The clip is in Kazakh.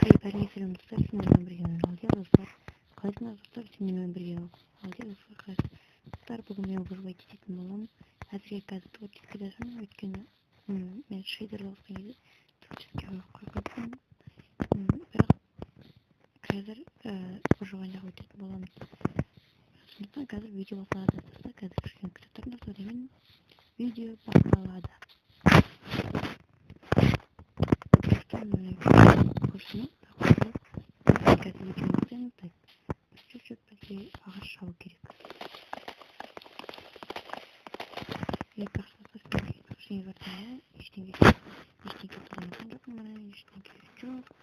Бәріңе сәлем, достар! Сіздермен бірге мен, Алдияр. Достар, қалайсыңдар, достар? Сендермен бірге Алдияр. Достар, қалайсыздар? Достар, бүгін мен выживать ететін боламын. Әзірге қазір творческийде жүрмін, өйткені мен шейдерді қосқан кезде творческий қойып қойыппын. Бірақ қазір выживанияға өтетін боламын, сондықтан қазір видео басталады. Достар, қазір кішкене күте тұрыңдар, содан кейін видео басталады. Достар, міне, қазір видео бастаймыз. Так, чуть-чуть бізге ағаш шабу керек. Ештеңе ештеңе ештеңе жоқпын, міне, ештеңе жоқ.